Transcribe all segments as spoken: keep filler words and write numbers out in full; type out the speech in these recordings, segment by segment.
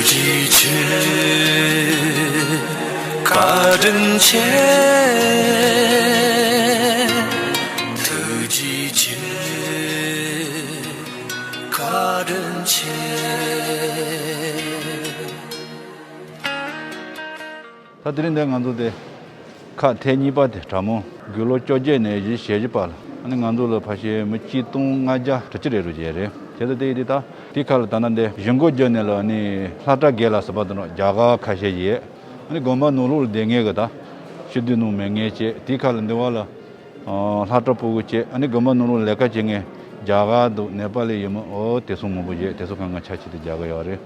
ཆེ། བཀའ་དྲིན་ཆེ། ཐུགས་རྗེ་ཆེ། བཀའ་དྲིན་ཆེ། ད་དེ་རིང་འདིར་ང་ཚོ་དེ་ཁག་ཐེངས་གཉིས་པ་དེ་དྲ་མོ་དགུང་ལོ་བཅོ་བརྒྱད་ནས་བཞི་ཞེ་བཞི་བར་ལ་ཨ་ནི་ང་ཚོ་ལ་ཕལ་ཆེར་མི་ཆིག་སྟོང་ལྔ་བརྒྱ་དྲུག་ཅུ་རེ་རེ་བྱས་རེད། བྱས་ཙང་དེ་ཡིན་དུས་ད་དེ་ཁག་ལ་ད་ལྟ་འདི་གཞུང་སྒོ་བརྒྱབ་ནས་ལ་ཨ་ནི་ལྷ་གྲྭ་བརྒྱད་ལ་ཟུར་པ་དང་རྒྱ་གར་ཁ་ཤས་ཡོད། ཨ་ནི་དགོན་པ་ནང་ལོགས་ལ་བསྡད་མཁན་གྱི་ད་སྤྱི་འཐུས་ནང་མེད་མཁན་བྱས། དེ་ཁག་ལ་འདི་བ་ལ་ལྷ་གྲྭ་ཕྲུ་གུ་བྱས། ཨ་ནི་དགོན་པ་ནང་ལོགས་ལས་ཀ་བྱེད་མཁན་རྒྱ་གར་འདུག་ནེ་པ་ལི་ཡིན་མོད། འོ་དེ་ཚོ་མང་པོ་བྱས། དེ་ཚོ་གང་ག་ཆ་ཆེ་དེ་རྒྱ་གར་ཡོད་རེད།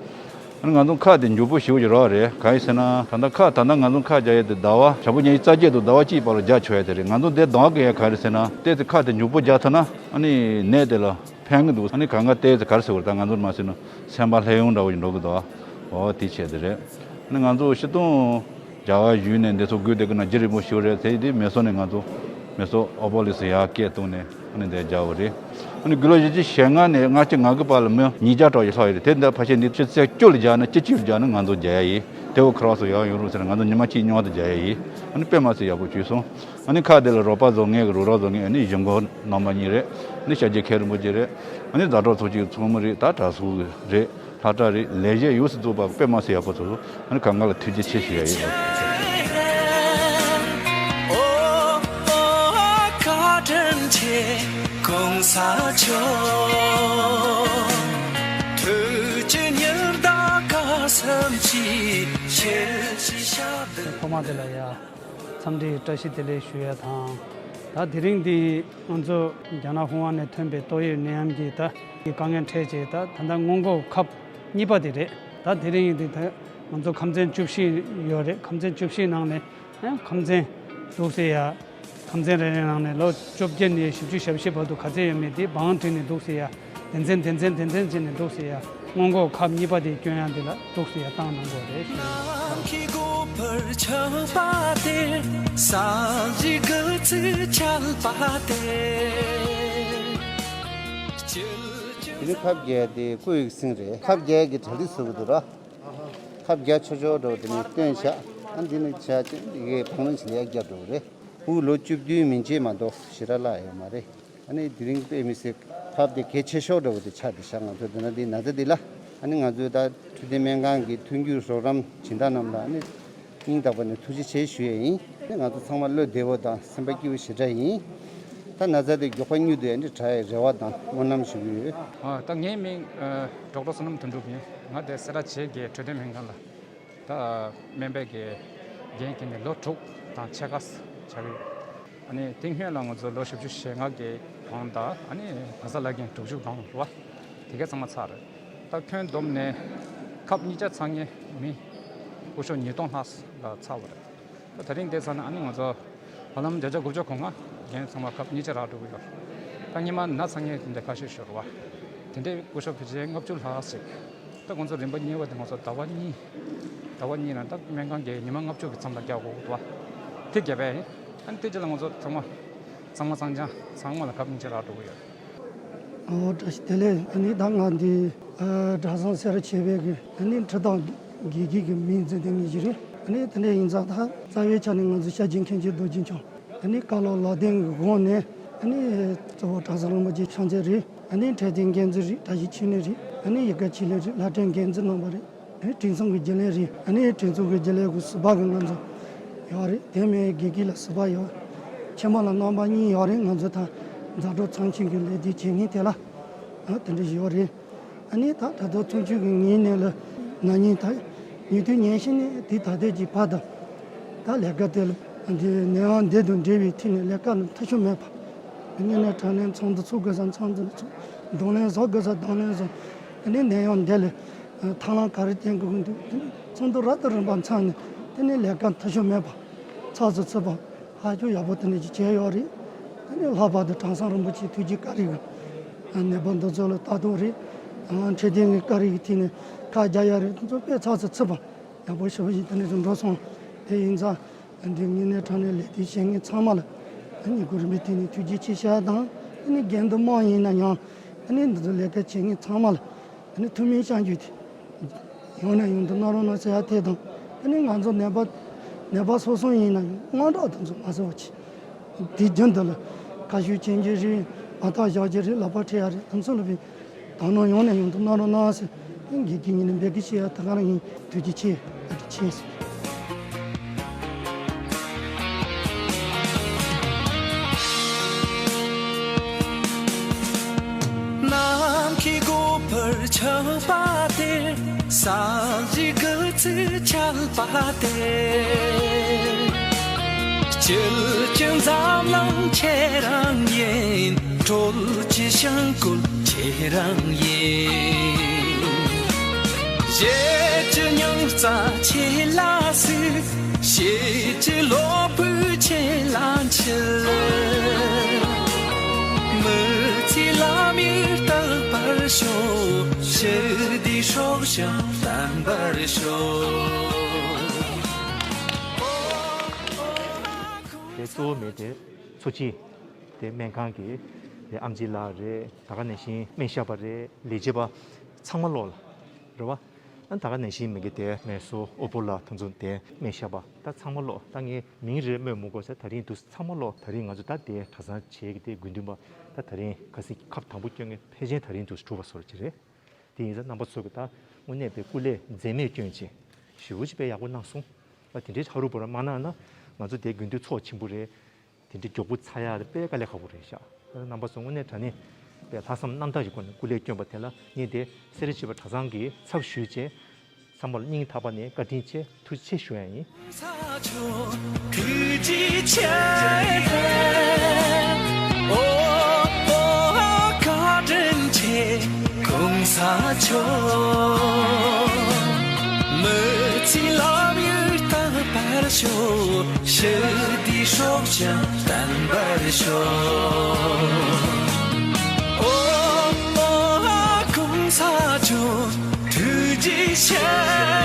ཨ་ནི་ང་ཚོ་ཁག་དེ་མགྱོགས་པོ་ཞེ་པོ་ཅིག་རག་རེད། གང་ཡིན་ཟེར་ན་ད་ལྟ་ཁག་ད་ལྟ་ང་ཚོ་ཁག་རྒྱག་ཡས་དེ་ཟླ་བ་ཞག་པོ་ཉི་ཤུ་རྩ་བརྒྱད་དུ་ཟླ་བ་གཅིག་བར་ལ་རྒྱག་ཆོག་ཡས་དེ་རེད། ང་ཚོ་འདི་གདོང་གི་ཡས་ག་རེ་ཟེར་ན་དེ་ཚེ་ཁག་དེ་མགྱོགས་པོ་རྒྱག་ཐུབ་ན་ཨ་ནི་ནད་དེ་ལ་ཕན་གི་འདུག་ཨ་ནི་གང་ག་དེ་ཚེ་ག་རེ་ཟེར་བ་རེད། ད་ང་ཚོར་མ་ཟེར་ན་སེམས་པ་ལྷོད་ཡོང་འདྲ་བོ་ཞིག་འགྲོ་གི་འདུག་འོ་དེ་བྱས་དེ་རེད། ཨ་ནི་ང་ཚོ་སྤྱིར་བཏང་རྒྱ་གར་བཞུགས་ནས་འདི་ཚོ་དགོས་དེ་གི་ན་རྒྱུན་རིང་པོ་ཞིག་རེད། དེ་དེ་མེ་སོ་ནས་ང་ཚོ་མེ་སོ་ཨོ་པོ་ལི་སི་ཡར་སྐད་བཏང་ནས་ཨ་ནི་འདིར་རྒྱག་པ་རེད། ཨ་ནི་དགུང་ལོ་བཞི་བཅུ་ཞེ་ལྔ་ནས་ལྔ་བཅུ་ང་དགུ་བར་ལ་མི་ཉིས་བརྒྱ་གྲོགས་ཀྱི་ལྷག་ཡོད་རེད། དེ་འདི་ཕལ་ཆེར་འདི་ཆུ་ཚོད་བཅུ་ལ་རྒྱག་ན་བཅུ་གཅིག་ལ་རྒྱག་ན་ང་ཚོ་རྒྱག་ཡ་ཡིན། དེ་འོ་ཁ་རོག་སོ་ཡག་ཡོང་རུང་ཟེར་ན་ང་ཚོ་ཉི་མ་གཅིག་ཉུང་བ་དུ་རྒྱག་ཡ་ཡིན། ཨ་ནི་དཔེ་མ་སྲིད་ཡག་པོ་བྱུང་སོང་། ཨ་ནི་ཁག་དེ་ལ་རོགས་པ་བཟོ་མཁན་གི་རོགས་རམ་བཟོ་མཁན་ཨ་ནི་གཞུང་སྒོ་རྣམ་པ་གཉིས་རེད། ཨ་ནི་ཤར་རྒྱལ་མཁན་རིན་པོ་ཆེ་རེད། ཨ་ནི་མཛའ་གྲོགས་ཚོགས་ཆུང་གི་ཚོགས་མི་རེད། ད་གྲྭ་ཟུར་རེད། ལྷ་གྲྭ་རེད། ལས་བྱེད་ཡོངས་སུ་རྫོགས་པ་དཔེ་མ་སྲིད་ཡག་པོ་ཚོགས་སོང་། ཨ་ནི་གང་ག་ལ་ཐུགས་རྗེ་ཆེ་ཞུ་ཡ་ཡིན། ཨོ་ཨོ་བཀའ་དྲིན་ཆེ། གོང་ས་མཆོག་ཐུགས་རྗེ་ཉེར་བདག་ག་བསམ་གྱིས་ཆེ་ཞེས་ཞབས་འདེགས། ཐོག་མ་དེ་ལ་ཡ། འཚམས་འདྲིའི་བཀྲ་ཤིས་བདེ་ལེགས་ཞུ་ཡ་དང་། ད་དེ་རིང་འདི་ང་ཚོ་རྒྱ་ནག་ཧུང་ཨན་ནས་ཐོན་པའི་ཏོག་དབྱིབས་ནད་ཡམས་ཀྱི་ད་དཀའ་ངལ་འཕྲད་བྱས། ད་ད་ལྟ་སྔོན་འགོག་ཁབ་གཉིས་པ་དེ་རེད། ད་དེ་རིང་འདི་ད་ང་ཚོ་ཁམས་ཚན་བཅུ་བཞི་ཡོད་རེད། ཁམས་ཚན་བཅུ་བཞི་ནང་ནས་ཡང་ཁམས་ཚན་འདུག་སེ་ཡ། ཁམས་ཚན་རེ་རེ་ནང་ནས་ལོ་བཅོ་བརྒྱད་ནས་བཞི་བཅུ་ཞེ་བཞི་བར་དུ་ག་ཚད་ཡོད་མེད་དེ་བང་བསྒྲིགས་ནས་འདུག་སེ་ཡ། དེ་ཚན་དེ་ཚན་དེ་ཚན་བྱས་ནས་འདུག་སེ་ཡ། སྔོན་འགོག་ཁབ་གཉིས་པ་དེ་སྐྱོན་ཡ་འདི་ལ་འདུག་སེ་ཡ་བཏང་གནང་དགོས་རེད་ཞུ། ནམ་མཁའི་དགུ་པར་ཆགས་པ་དེར་ས་གཞི་དགུ་ཚིགས་ཆགས་པ་དེར། དེ་ནི་ཁབ་རྒྱག་དེ་སྐུ་ཡི་སྲིང་རེད། ཁབ་རྒྱག་གི་གྲ་སྒྲིག་བཟོ་གི་འདུག་ར། ཁབ་རྒྱག་ཆོག་ཆོག་འགྲོ་དེ་ནི་སྟོན་བྱ། ཨ་འདི་ནི་བྱ་ཅན་འདི་གའི་བང་རིམ་ཞིག་ལ་ཡ་རྒྱབ་འགྲོ་གི་རེད། སྤུ་གུ་ལོ་བཅུ་བདུན་མན་ཆད་མ་གཏོགས་ཞེ་དྲག་བརླག་ཡོད་མ་རེད། ཨ་ནི་དེ་རིང་དཔེ་མི་སྲིད་ཁབ་དེ་གལ་ཆེ་ཤོས་འདྲ་བོ་དེ་ཆགས་བསྡད་ཤག་ང་ཚོ་དེ་ན་དེ་ན་ཚ་འདི་ལ། ཨ་ནི་ང་ཚོའི་ད་འཕྲོད་བསྟེན་སྨན་ཁང་གི་མཐུན་འགྱུར་རོགས་རམ་སྦྱིན་བདག་རྣམས་ལ་ཨ་ནི་སྙིང་ཐག་པ་ནས་ཐུགས་རྗེ་ཆེ་ཞུ་ཡས་ཡིན། ཨ་ནི་ང་ཚོ་ཚང་མ་བློ་བདེ་བོ་དང་སེམས་པ་སྐྱིད་པོ་ཞེ་དྲག་ཡིན། ད་ན་ཚ་དེ་མགྱོགས་པ་མྱུར་དུ་ཨ་ནི་དྲག་ཡས་རེ་བ་དང་སྨོན་ལམ་ཞུ་གི་ཡོད། ཨ། ད་ངའི་མིང་ཨ་ཌོག་ཊར་བསོད་ནམས་དོན་གྲུབ་ཡིན། ང་དེ་སེ་ར་བྱེས་ཀྱི་འཕྲོད་བསྟེན་སྨན་ཁང་ལ་ད་སྨན་པའི་གི་འགན་འཁྱེར་ནས་ལོ་དྲུག་དང་ཕྱེད་ཀ་ཆགས་ཡོད། ཨ་ནི་དེ་སྔོན་ལ་ང་ཚོ་ལོ་བཞི་བཅུ་ཞེ་ལྔ་གི་གོང་དང་ཨ་ནི་ན་ཚ་ལ་རྒན་དྲུག་ཅུ་གང་རེད་བ། དེ་གས་ཚང་མ་ཚར་རེད། ད་ཁྱོན་བསྡོམས་ནས་ཁབ་གཉིས་ཆ་ཚང་ངེ་མི་སྐུ་ཞབས་ཉིས་སྟོང་ལྷག་ལ་ཚར་བ་རེད། ད་དེ་རིང་དེ་ཚར་ན་ཨ་ནི་ང་ཚོ་ཧ་ལམ་བརྒྱ་ཆ་དགུ་བཅུ་གོ་ལྔ་རྒན་ཚང་མ་ཁབ་གཉིས་ཆ་རག་འགྲོ་གི་ཡོད། ད་སྔོན་མ་ན་ཚ་ངེ་དེ་འདྲ་ཁ་ཤས་ཤོར་བ། དེ་འདྲའི་སྐུ་ཞབས་ཕལ་ཆེར་ལྔ་བཅུ་ལྷག་ཞིག་ད་ཁོང་ཚོ་རིམ་པ་གཉིས་པ་དེ་ང་ཚོ་ཟླ་བ་གཉིས། ཟླ་བ་གཉིས་ནང་ད་སྨན་ཁང་གི་ཉི་མ་ལྔ་བཅུ་གི་མཚམས་ལ་རྒྱག་དགོས་ཀྱི་འདུག་བ། དེ་བརྒྱབ་པས་ཨ་ནི་དེ་རྗེས་ལ་ང་ཚོ་ཚང་མ་གཙང་མ་གཙང་རྐྱང་ཚང་མ་ལ་ཁབ་གཉིས་ཆ་རག་འགྲོ་གི་ཡོད། ཨོ་བཀྲ་ཤིས་བདེ་ལེགས། ཨ་ནི་ད་ང་འདི་ཨ་གྲྭ་ཚང་སེ་ར་བྱེས་པའི་གི་ཨ་ནི་ཁྲི་ཐང་དགེ་རྒན་གི་མིང་འཛིན་དེ་ངེད་ཀྱི་རེད། ཨ་ནི་དེ་འདྲ་ཡིན་ཙང་ད་རྩ་བའི་ཆ་ནས་ང་ཚོ་ཤ་ཅན་མཁན་ཆེན་རྡོ་རྗེ་འཆང་། ཨ་ནི་བཀའ་སློབ་ལག་ལྡན་གྱི་སྒོ་ནས་ཨ་ནི་གཙོ་བོ་གྲྭ་ཚང་རིན་པོ་ཆེ་ཕྱག་མཛད་རེད། ཨ་ནི་འཕྲོད་བསྟེན་འགན་འཛིན་རེད། བཀྲ་ཤིས་འཕྲིན་ལས་རེད། ཨ་ནི་ཡིག་དགའ་འཕྲིན་ལས་རེད། ལྷ་སྒྲོན་འགན་འཛིན་རྣམ་པ་རེད། ཨ་ནི་སྒྲིག་འཛུགས་ཀྱི་རྒྱུན་ལས་རེད། ཨ་ནི་སྒྲིག་འཛུགས་ཀྱི་རྒྱུན་ལས་ཀྱི་ཟུར་པ་གི་ང་ཚོ་ཡོད་རེད། དེ་མིན་དགེ་རྒན་ལ་ཟུར་པ་ཡོད། ཆེན་མོ་ལ་རྣམ་པ་གཉིས་ཡོད་རེད། ང་ཚོ་ད་མཛའ་གྲོགས་ཚང་ཆེན་གྱི་ལས་དོན་བྱེད་མཁན་དེ་ལ་ཨ་དེ་འདྲ་ཡོད་རེད། ཨ་ནི་ད་ད་ལྟ་ཚོགས་ཆུང་གི་ངོས་ནས་ལ་ན་ནིང་ད་ཉིས་སྟོང་ཉི་ཤུ་ནས་དེ་ད་ལྟའི་གི་བར་དུ་ད་ལས་ཀ་དེ་ལ་འདི་ནད་ཡམས་འདི་དང་འབྲེལ་བའི་ཐད་ནས་ལས་ཀ་ནི་མཐའ་ཤོར་མེད་པ། དངོས་གནས་དྲང་གནས་ཚོགས་འདུ་ཚོགས་དགོས་ས་ཚོགས་འདུ་ཚོགས། གདོང་ལེན་བཟོ་དགོས་ས་གདོང་ལེན་བཟོ། ཨ་ནི་ནད་ཡམས་འདི་ལ་ཐབས་ལམ་ག་རེ་བསྟེན་དགོས་འདུག་དེ་ནི་ཚོགས་འདུ་རབ་དང་རིམ་པ་ཚང་ནས་དེ་ནི་ལས་ཀ་མཐའ་ཤོར་མེད་པ། ཚགས་སུ་ཚུད་པ། ཧ་ཅང་ཡག་པོ་དེ་འདྲ་ཅིག་བྱས་ཡོད་རེད། ཨ་ནི་ལྷག་པར་དུ་གྲྭ་ཚང་རིན་པོ་ཆེ་ཐུགས་རྗེ་བཀའ་དྲིན་གྱིས་ནད་པ་འདི་ཚོ་ལ་ལྟ་རྟོག་རེད། ཨ་འཕྲོད་བསྟེན་གྱི་བཀའ་དྲིན་གྱི་ཐད་ནས་ཁ་རྒྱག་ཡ་རེད། དེ་ཚོ་དཔེ་ཚགས་སུ་ཚུད་པ་ཡག་པོ་ཞེ་པོ་ཞིག་དེ་འདྲ་ཅིག་འགྲོ་སོང་། དེ་ཡིན་ཙང་འདི་དངོས་གནས་དྲང་གནས་ལས་དོན་བྱེད་མཁན་ཚང་མ་ལ་ཨ་ནི་གོ་རིམ་པའི་ཐད་ནས་ཐུགས་རྗེ་ཆེ་ཞུ་ཡ་དང་། ཨ་ནི་འགན་དུ་མང་ཡིན་ན་ཡང་ཨ་ནི་འདི་ཚོ་ལས་ཀ་བྱེད་མཁན་ཚང་མ་ལ་ཨ་ནི་ཐུགས་སྨོན་ཤམ་རྒྱུ་དེ། ཡང་ནས་ཡང་དུ་གནང་རོགས་གནང་ཟེར་ཡ་དེ་དང་། དེ་ནས་ང་ཚོ་ནད་པ་ནད་པ་སོ་སོ་ཡིན་ན་ཡང་དངངས་སྐྲག་དེ་ཚོ་མ་བཟོ་བ་བྱེད། དེ་རྒྱུན་དུ་ལ་ཁ་ཤུགས་ཅན་གྱི་རིགས། མ་བརྟག་བཞག་རྒྱུ་རིགས། ལག་པ་འཁྲུ་ཡ་རིགས། དེ་ཚོ་ལ་བའི་དག་སྣང་ཡང་ནས་ཡང་དུ་གནང་རོགས་གནང་ཟེར། དགེ་རྒན་ངོས་ནས་འབོད་སྐུལ་བྱེད་ཡ་དེ་ག་རང་ཡིན། ཐུགས་རྗེ་ཆེ། བཀའ་དྲིན་ཆེ་ཟེར། ནམ་མཁའི་སྒོ་འཕར་ཆགས་པ་དེར། ས་གཞི་དགུ་ཚིགས་ཆགས་པ་དེར། སྐྱིད་ཀྱི་འཛམ་གླིང་ཁྱེད་རང་ཡིན། སྤྲོ་སྐྱིད་ཞིང་བཀོད་ཁྱེད་རང་ཡིན། གཞས་ཀྱི་རྙིང་རྩ་ཁྱེད་ལ་གཟིགས། གཤིས་ཀྱི་གློ་བུར་ཁྱེད་ལ་འཁྱིལ། མི་ཚེའི་ལམ་ཡིག་རྟག་པར་ཤོག་ཞི་བདེའི་སྲོག་ཤིང་བརྟན་པར་ཤོག་དེ་གཙོ་བོ་མེད་དེ་འཚོ་བྱེད་དེ་སྨན་ཁང་གི་དེ་ཨེམ་ཆི་ལགས་རེད། ད་ག་ནང་བཞིན་སྨན་ཞབས་པ་རེད། ལས་བྱེད་པ་ཚང་མ་ལོག་ལ་རེད་བ། ཨ་ད་ག་ནང་བཞིན་མི་གི་དེ་སྨན་གསོ་དབུལ་པོ་ལགས་དེ་ཚོ་དེ་སྨན་ཞབས་པ་ད་ཚང་མ་ལོག་ད་ངས་མིང་རེ་སྨོས་མི་དགོས་ཟེར། ད་རིང་འདུག་ཚང་མ་ལོག་ད་རིང་ང་ཚོ་ད་དེ་གྲྭ་ཚང་བྱེས་ཀྱི་དེ་དགེ་འདུན་པ་ད་ད་རིང་ཁ་སང་ཁབ་དང་པོ་སྐྱོན་མཁན་ཕལ་ཆེར་ད་རིང་འདུག་གྲུབ་པ་བཟོ་འདྲ་ཅིག་རེད། དེ་ཡིན་ཙང་རྣམ་པ་ཚོ་གི་ད་དངོས་གནས་དཔེ་སྐུ་ལས་འཛེམ་མེད་སྐྱོན་ཅིག་ཞེ་པོ་ཅིག་དཔེ་ཡག་པོ་གནང་སོང་། ད་དེ་འདྲའི་ཧ་རུ་བ་རུ་མ་གནང་ན་ང་ཚོ་དེ་དགེ་འདུན་ཚོགས་ཆེན་པོ་རེད། དེ་འདྲའི་མགྱོགས་པོ་ཚར་ཡག་དཔེ་དཀའ་ལས་ཁག་པོ་རེད་ཤག་རྣམ་པ་ཚོ་དངོས་གནས་དྲང་གནས་དཔེ་ལྷག་བསམ་རྣམ་དག་གི་སྒོ་ནས་སྐུ་ལས་བསྐྱོན་པ་དེ་ལ་ངས་དེ་སེ་ར་བྱེས་པ་གྲྭ་ཚང་གི་ཚབ་ཞུས་བྱས། ཚང་མ་ལ་སྙིང་ཐག་པ་ནས་བཀའ་དྲིན་ཆེ། ཐུགས་རྗེ་ཆེ་ཞུ་ཡ་ཡིན། ཐུགས་རྗེ་ཆེ། ཨོ་ཨོ་བཀའ་དྲིན་ཆེ། གོང་ས་མཆོག་མི་ཚེའི་ལམ་ཡིག་རྟག་པར་ཤོག་ཞི་བདེའི་སྲོག་ཤིང་བརྟན་པར་ཤོག་ཨོ་ཨོ་གོང་ས་མཆོག་ཐུགས་རྗེ་ཆེ།